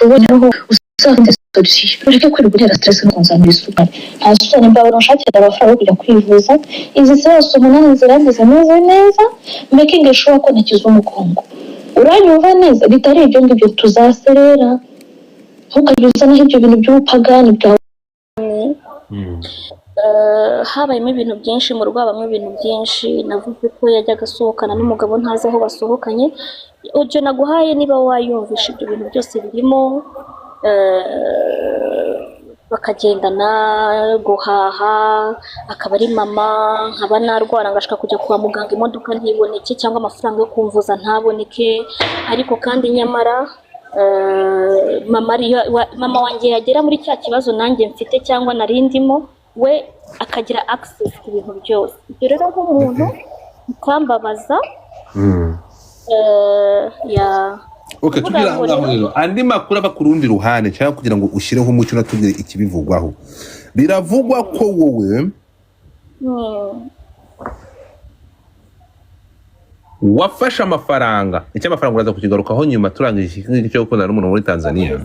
Uboneho uzafite solution, ureke kwirirwa utera stress no kunzanira isukari. Nta soni, mbabona unshakira amafaranga yo kujya kwivuza. Izi séances umunani zirangiza meze neza, making sure ko ntakiza umugongo. Uranyumva neza? Bitari ibyo ngibyo tuzaserera. Ntukajye uzanaho ibyo bintu by'ubupagani bwawe. Habayemo ibintu byinshi mu rugo, habamo ibintu byinshi. Navuze ko yajyaga asohokana n'umugabo ntazi aho basohokanye. Ibyo naguhaye, niba wayumvisha, ibyo bintu byose birimo, bakagendana guhaha, akaba ari mama, nkaba narwara ngashaka kujya kwa muganga, imodoka ntiboneke cyangwa amafaranga yo kumvuza ntaboneke. Ariko kandi nyamara mama mama wanjye yagera muri cya kibazo nanjye mfite cyangwa nari ndimo, we akagira access ku bintu byose. Ibyo rero nk'umuntu bikambabaza. Ya. Okay, Kuvuga tugira aho ngo ngaho rero rero, andi makuru ava ku rundi ruhande, cyangwa kugira ngo ushyireho umucyo unatubwire ikibivugwaho, biravugwa ko wowe wafashe amafaranga, icyo amafaranga uraza kukigarukaho nyuma turangije iki ngiki cyo gukundana n'umuntu muri Tanzania.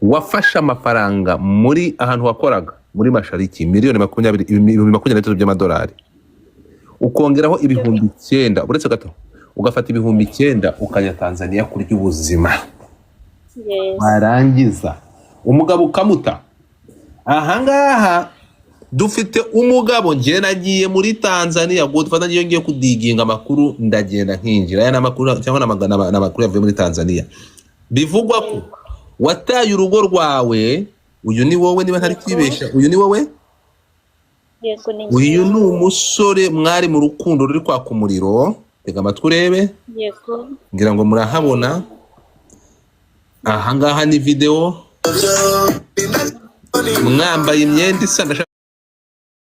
Wafashe amafaranga muri ahantu wakoraga muri Mashariki, miliyoni 20, 23,000 by'amadolari, ukongeraho 9000, uretse gato, ugafata 9000 ukajya Tanzania kurya ubuzima. Yes. Warangiza umugabo ukamuta. Ahangaha dufite umugabo. Njye nagiye muri Tanzania gufata, ngiye kudiginga amakuru, ndagenda nkinjira. Aya ni amakuru cyangwa ni amakuru yavuye muri Tanzania. Bivugwa ko wataye urugo rwawe. Uyu ni wowe, niba ntari kwibeshya, uyu ni wowe? Yego, ni Uyu njye. ni umusore mwari mu rukundo ruri kwaka umuriro. Tega amatwi urebe. Yego. Ngira ngo murahabona ahangaha ni videwo mwambaye imyenda isa. Ndashaka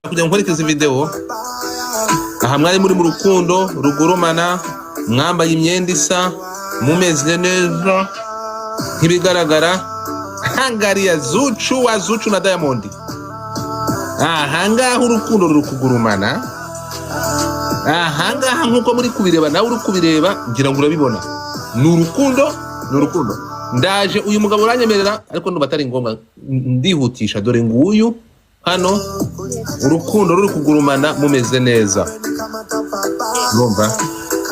kugira ngo nkwereke izi videwo. Aha mwari muri mu rukundo rugurumana, mwambaye imyenda isa, mumeze neza nk'ibigaragara. Hangariya Zuchu wa Zuchu na Diamond. Ahangaha urukundo ruri kugurumana ahangaha, nk'uko muri kubireba, nawe uri kubireba, ngira ngo urabibona, ni urukundo, ni urukundo. Ndaje, uyu mugabo uranyemerera, ariko ndumva atari ngombwa, ndihutisha. Dore nguyu hano, urukundo ruri kugurumana, mumeze neza. Urumva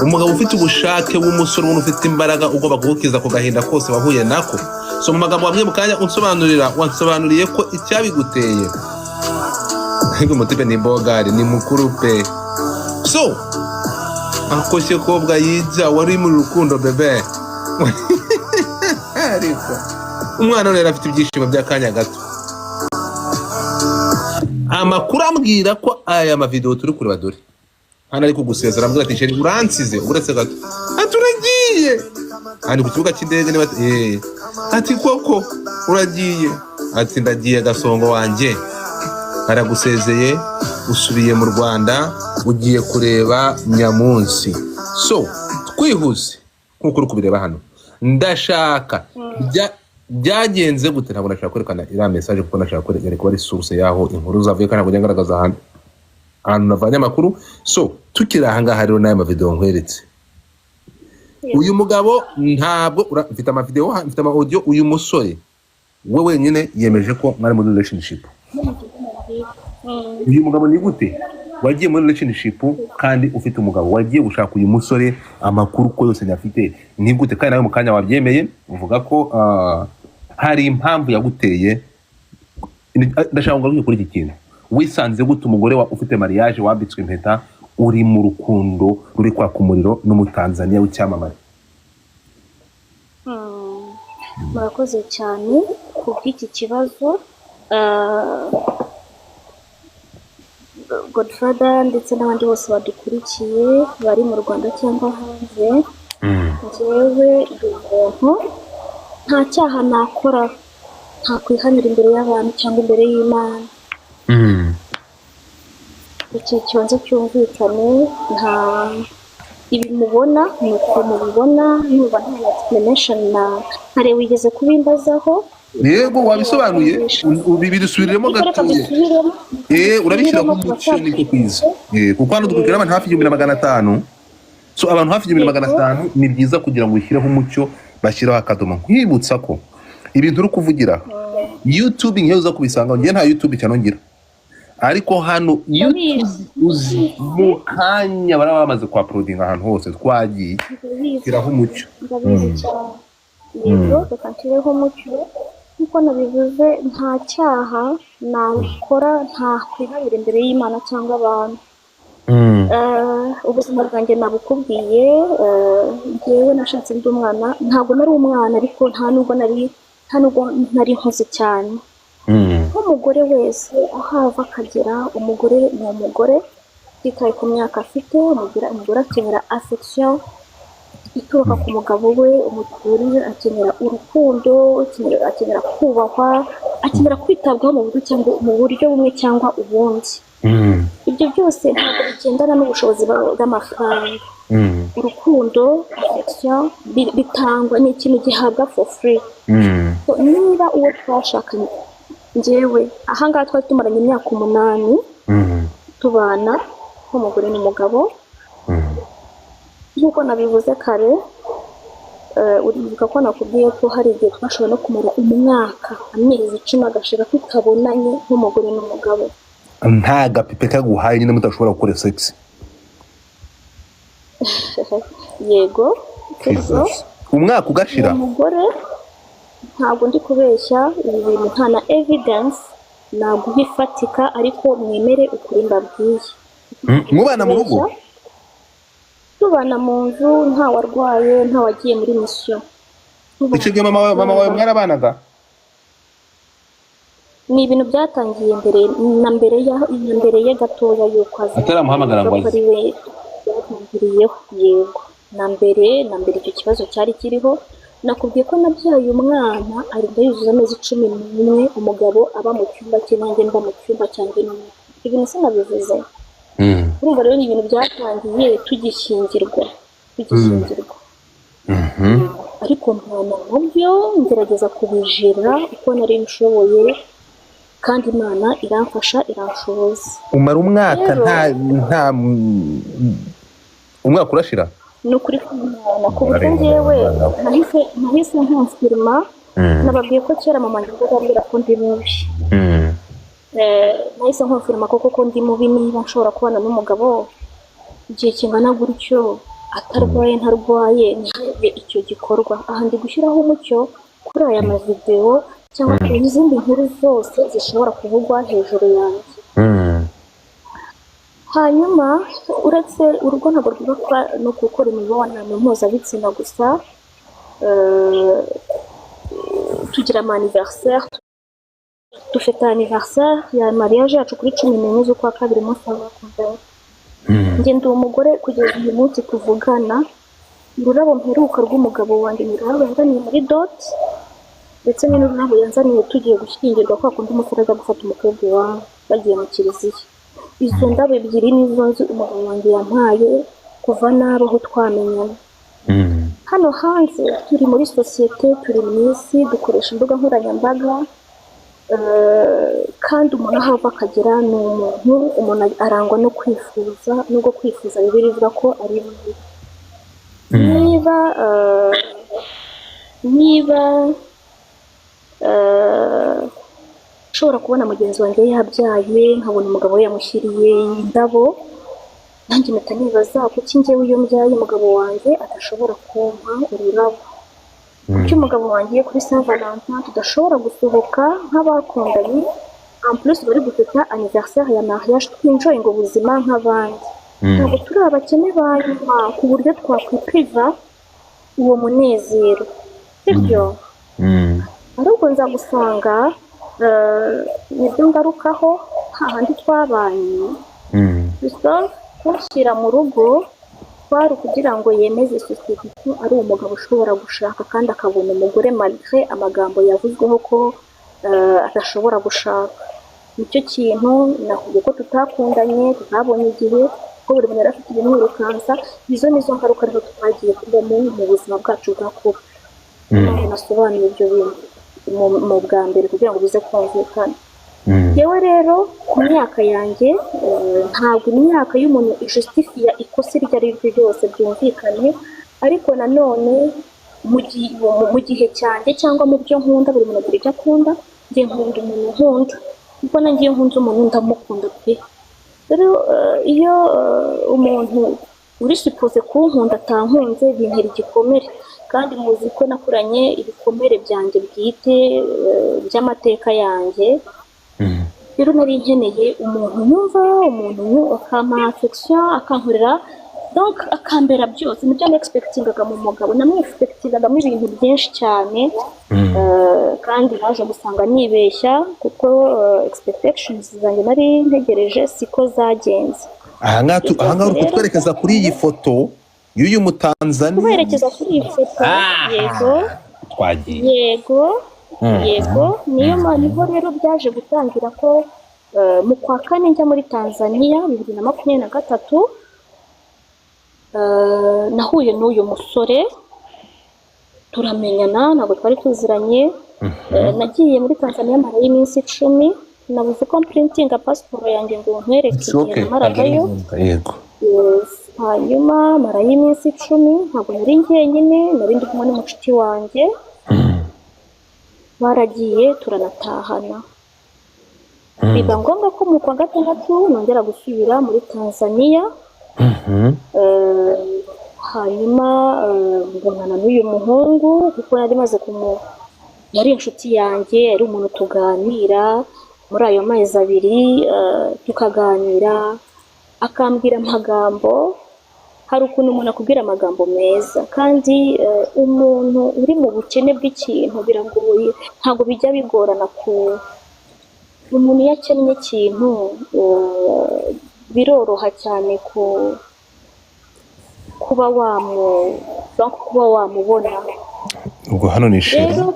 umugabo ufite ubushake, w'umusore ubona ufite imbaraga, ugomba kugukiza ku gahinda kose wahuye nako. So mu magambo wamwe mu kanya unsobanurira, wansobanuriye ko icyabiguteye, ariko umutipe ni bogari, ni mukuru pe. So akoshye kobwa yijya wari mu rukundo bebe, ariko umwana rero afite ibyishimo by'akanya gato. Amakuru ambwira ko aya mavideo turi kureba, dore hano ari kugusezera, ambwira ati: "Chéri, uransize." Uretse gato, ati: "Uragiye." Hano ku kibuga cy'indege, niba ati: "Koko uragiye?" Ati: "Ndagiye gasongo wanjye." Aragusezeye, usubiye mu Rwanda, ugiye kureba nyamunsi. So twihuse, nk'uko uri kubireba hano, ndashaka byagenze gute? Ntabwo nashaka kwerekana iriya message kuko nashaka kwereka kuba ari source yaho inkuru zavuye, kandi ntabwo njya ngaragaza ahantu navanye amakuru. So tukiri ahangaha rero, n'aya mavideo nkweretse, uyu mugabo ntabwo mfite amavideo, mfite ama audio. Uyu musore we wenyine yemeje ko mwari muri relationship. Uyu mugabo, ni gute wagiye muri relationship kandi ufite umugabo? Wagiye gushaka uyu musore, amakuru ko yose nyafite, ni gute? Kandi nawe mu kanya wabyemeye, uvuga ko hari impamvu yaguteye. Ndashaka ngo ngaruke kuri iki kintu. Wisanze gute umugore wa ufite mariage, wambitswe impeta, uri mu rukundo ruri kwaka umuriro n'Umutanzaniya w'icyamamare? Murakoze cyane ku bw'iki kibazo. Godfather ndetse n'abandi bose badukurikiye bari mu Rwanda cyangwa hanze, njyewe ndi umuntu nta cyaha nakora, ntakwihanira imbere y'abantu cyangwa imbere y'Imana. Iki kibanza cyumvikane, nta ibi mubona ni uko mubibona, nuba nta explanation na ntare wigeze kubimbazaho. Yego, wabisobanuye, bidusubiremo Ariko reka gatoya. mbisubiremo. Urabishyira Mbisubiremo ku ku mucyo, niko kwiza. Kuko hano dukurikira abantu hafi 1500. So abantu hafi igihumbi na magana atanu, ni byiza kugira ngo ushyireho umucyo, bashyireho akadomo. Nkwibutsa ko Ibintu uri kuvugira YouTube nkiyo uza kubisanga. Njye nta YouTube cyane ngira, ariko hano YouTube Ndabizi. Uzi mu kanya baraba bamaze kwa uploadinga ahantu hose twagiye. Ndabizi. Shyiraho umucyo. Ndabizi cyane, yego. Reka nshyireho umucyo. Nk'uko nabivuze, nta cyaha nakora, nta kwihabira imbere y'Imana cyangwa abantu. Ubuzima bwanjye nabukubwiye. Njyewe nashatse ndi umwana, ntabwo nari umwana, ariko nta nubwo nari nkuze cyane. Nk'umugore wese aho ava akagera, umugore ni umugore utitaye ku myaka afite. Umugore akenera affection ituruka ku mugabo we. Umugore akenera urukundo, akenera kubahwa, akenera kwitabwaho mu buryo bumwe cyangwa ubundi. Ibyo byose ntabwo bigendana n'ubushobozi bw'amafaranga. Urukundo, affection, bitangwa, ni ikintu gihabwa for free. So, niba uwo twashakanye, njyewe ahangaha twari tumaranye imyaka 8 tubana nk'umugore n'umugabo. Nk'uko nabivuze kare, uribuka ko nakubwiye ko hari igihe twashobora no kumara umwaka, amezi 10 agashira tutabonanye nk'umugore n'umugabo. Nta gapipe kaguhaye nyine, mudashobora gukora sex? Yego, sibyo? Jesus. Umwaka ugashira? Uwo mugore, ntabwo ndi kubeshya, ibi bintu nta na evidence naguha ifatika, ariko mwemere ukuri mbabwiye. Mubana mu rugo? Tubana mu nzu, nta warwaye, nta wagiye muri mission. Icyo gihe mama wawe mwarabanaga? Ni ibintu byatangiye mbere na mbere ya na mbere ye gatoya y'uko aza. Ataramuhamagara ngo ko aze. Ari we byatangiriyeho, yego. Na mbere na mbere icyo kibazo cyari kiriho. Nakubwiye ko nabyaye umwana arinda yuzuza amezi 11, umugabo aba mu cyumba cye, nanjye mba mu cyumba cyanjye n'umwe. Ibintu sinabivuze. Urumva rero, ni ibintu byatangiye tugishyingirwa, ariko mbana nabyo, ngerageza kubijera uko nari nshoboye, kandi Imana iramfasha, iranshoboza. Umara umwaka? Rero- Nta umwaka urashira? Ni ukuri kw'Imana, ku buryo njyewe nahise nkonfirima. Nababwiye ko kera mama njye ambwira ko ndi mubi. Nahise nkonfirima koko ko ndi mubi, niba nshobora kubana n'umugabo igihe kingana gutyo atarwaye, ntarwaye, ntihave icyo gikorwa. Aha ndi gushyiraho umucyo kuri aya mavidewo cyangwa ku izindi nkuru zose zishobora kuvugwa hejuru yanjye. Hanyuma uretse urugo ntabwo rwubakwa no gukora imibonano mpuzabitsina gusa. Tugira ama anniversaire, dufite anniversaire ya mariage yacu kuri 14 z'ukwa kabiri, umunsi w'abakundanye. Njye ndi umugore, kugeza uyu munsi tuvugana, ururabo mperuka rw'umugabo wanjye ni ururabo yanzaniye muri dot, ndetse ni n'ururabo yanzaniye tugiye gushyingirwa, kwa kundi umusore aza gufata umukobwa iwabo bagiye mu kiliziya. Izo ndabo ebyiri nizo nzi umugabo wanjye yampaye kuva nabaho twamenyana. Hano hanze turi muri sosiyete, turi mu isi, dukoresha imbuga nkoranyambaga, kandi umuntu aho ava akagera ni umuntu. Umuntu arangwa no kwifuza, nubwo kwifuza Bibiliya ivuga ko ari bibi. Niba nshobora kubona mugenzi wanjye yabyaye, nkabona umugabo we yamushyiriye indabo, nanjye mpita nibaza kuki njyewe iyo mbyaye umugabo wanjye adashobora kumpa ururabo, kuki umugabo wanjye kuri Saint Valentin tudashobora gusohoka nk'abakundanye, en plus bari gufata anniversaire ya mariage, twinjoyinga ubuzima nk'abandi. Ntabwo turi abakene ba nyuma ku buryo twakwipriva uwo munezero, sibyo? Ahubwo nza gusanga, nibyo ngarukaho hahandi twabanye. Christophe kunshyira mu rugo kwari ukugira ngo yemeze sosiyete ko ari umugabo ushobora gushaka kandi akabona umugore, malgré amagambo yavuzweho ko adashobora gushaka. Nicyo kintu nakubwiye ko tutakundanye, tutabonye igihe, ko buri muntu yari afite ibimwirukansa. Izo nizo ngaruka rero twagiye tubamo mu buzima bwacu bwa couple. Mpamvu nasobanuye ibyo bintu mu bwa mbere kugira ngo bize kumvikana. Yewe rero, ku myaka yanjye, ntabwo imyaka y'umuntu ijustifiya ikosa iryo ari ryo ryose, byumvikane, ariko nanone Mu gihe cyanjye cyangwa mu byo nkunda, buri muntu agira ibyo akunda. Njye nkunda umuntu nkunda, kuko nanjye iyo nkunze umuntu ndamukunda pe. Rero iyo umuntu uri supposé kunkunda atankunze, bintera igikomere, kandi muzi ko nakuranye ibikomere byanjye bwite, by'amateka yanjye. Rero nari nkeneye umuntu nyumva, umuntu akampa affection, akankorera, donc akambera byose. Nibyo nexpectingaga mu mugabo, namwexpectingagamo ibintu byinshi cyane. Kandi naje gusanga nibeshya, kuko expectations zanjye nari ntegereje siko zagenze. Ahangaha uri Rero kutwerekeza kuri iyi foto y'uyu Mutanzaniya. Kuberekeza kuri iyi foto, yego. Twagiye. Yego, niyo niho rero byaje gutangira ko mu kwa kane njya muri Tanzania 2023, nahuye n'uyu musore turamenyana, ntabwo twari tuziranye. Nagiye muri Tanzania marayo iminsi 10. Nabuze ko mprintinga pasiporo yanjye ngo nkwereke It's igihe okay. namaragayo. Yego. Yes. Hanyuma marayo iminsi 10, ntabwo nari njyenyine, nari ndi kumwe n'umucuti wanjye. Baragiye turanatahana, biba ngombwa ko mu kwa gatandatu nongera gusubira muri Tanzania. Hanyuma mbonana n'uyu muhungu, kuko yari maze kumu yari inshuti yanjye, yari umuntu tuganira muri ayo mezi 2, tukaganira akambwira amagambo. Hari ukuntu umuntu akubwira amagambo meza, kandi umuntu uri mu bukene bw'ikintu biragoye, ntabwo bijya bigorana ku umuntu iyo akennye ikintu, biroroha cyane ku kuba wamu donc kuba wamubona. Ubwo hano ni chéri. Rero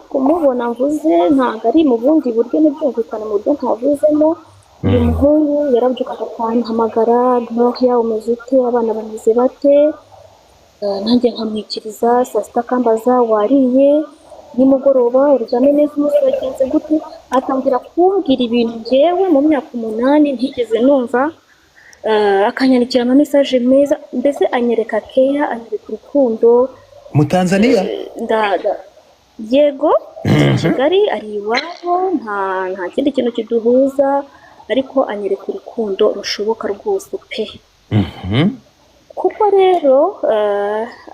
kumubona mvuze ntabwo ari mu bundi buryo, ntibyumvikane mu buryo ntavuzemo. Uyu muhungu yarabyukaga akampamagara: "Gloria, umeze ute? Abana bameze bate?" Nanjye nkamwikiriza. Saa sita akambaza: "Wariye? Nimugoroba uryame neza? Umunsi wagenze gute?" Atangira kumbwira ibintu njyewe mu myaka 8 ntigeze numva. Akanyandikira ama message meza, mbese anyereka keya, anyereka urukundo. Mu Tanzania? Yego, i Kigali ari iwabo, nta kindi kintu kiduhuza, ariko anyereka urukundo rushoboka rwose pe. Kuko rero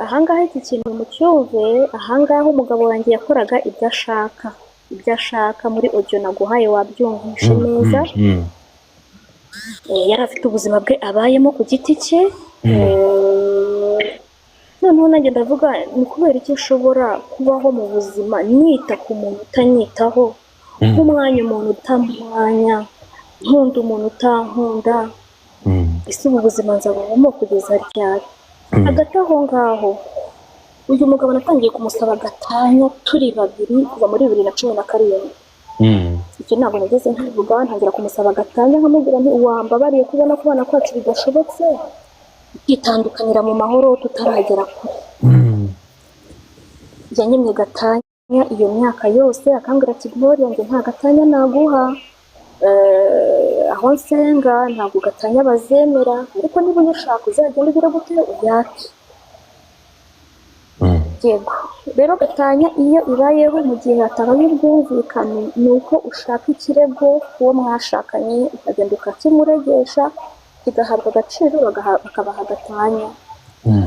ahangaha iki kintu mucyumve, ahangaha umugabo wanjye yakoraga ibyo ashaka, ibyo ashaka. Muri audio naguhaye wabyumvishe neza. Yari afite ubuzima bwe abayemo ku giti cye. Noneho nanjye ndavuga: ni kubera iki nshobora kubaho mu buzima nita ku muntu utanyitaho, nk'umwanya umuntu utamwanya, nkunda umuntu utankunda? Ese ubu buzima nzabubamo kugeza ryari? Hagati aho ngaho, uyu mugabo natangiye kumusaba gatanya turi babiri kuva muri 2017. Icyo ntabwo nageze nkivuga. Ntangira kumusaba gatanya, nkamubwira nti: "Wambabariye kubona kubana kwacu bidashobotse, tukitandukanira mu mahoro tutaragera kure." Yanyimye gatanya iyo myaka yose, akambwira ati: "Gloria, njye nta gatanya naguha. Aho nsenga ntabwo gatanya bazemera, ariko niba uyishaka uzagenda ugire gute, uyake." Yego, rero gatanya iyo ibayeho mu gihe hatabaye ubwumvikane, ni uko ushaka ikirego uwo mwashakanye, ukagenda ukakimuregesha, kigahabwa agaciro, bakabaha gatanya.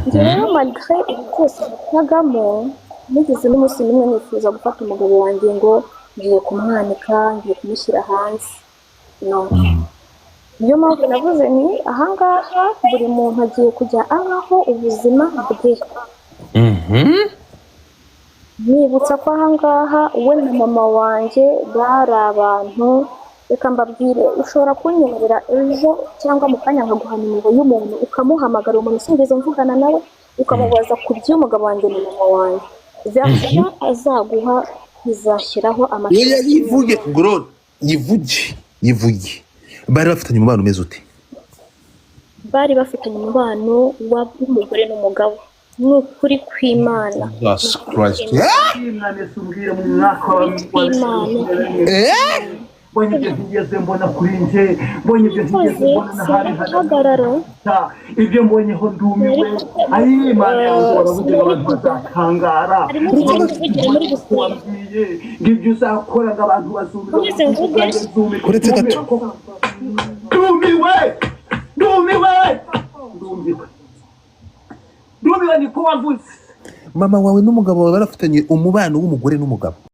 Njye rero, malgré ibi byose nacagamo, nigeze n'umunsi n'umwe nifuza gufata umugabo wanjye ngo ngiye kumwanika, ngiye kumushyira hanze? No. Niyo mpamvu navuze ni ahangaha buri muntu agiye kujya abaho ubuzima bwe. Nibutsa ko ahangaha we na mama wanjye bari abantu. Reka mbabwire, ushobora kunyemerera ejo cyangwa mu kanya nkaguha nimero y'umuntu, ukamuhamagara, uwo muntu sinigeze mvugana nawe, ukamubaza ku by'umugabo wanjye na mama wanjye. Version azaguha izashyiraho Oya. amashusho. Yivuge, Gro, yivuge, yivuge. Bari bafitanye umubano umeze ute? Bari bafitanye umubano w'umugore n'umugabo, ni ukuri kw'Imana. Jesus Christ. Kw'Imana. Eh? Mbonye ibyo ntigeze mbona kuri njye, mbonye ibyo ntigeze Nkoze mbona n'ahandi. sinari guhagarara. Ibyo mbonyeho ndumiwe. Ayi, Imana yanjye, waravuze ngo abantu bazatangara. Harimo ugiye kuvugira muri gusenga. Wambwiye ngo ibyo uzakora, ngo abantu bazumirwa. Nkomeze mvuge. Uretse gato. Ndumiwe, ndumiwe, ndumiwe, ndumiwe, niko wavuze. Mama wawe n'umugabo wawe barafitanye umubano w'umugore n'umugabo.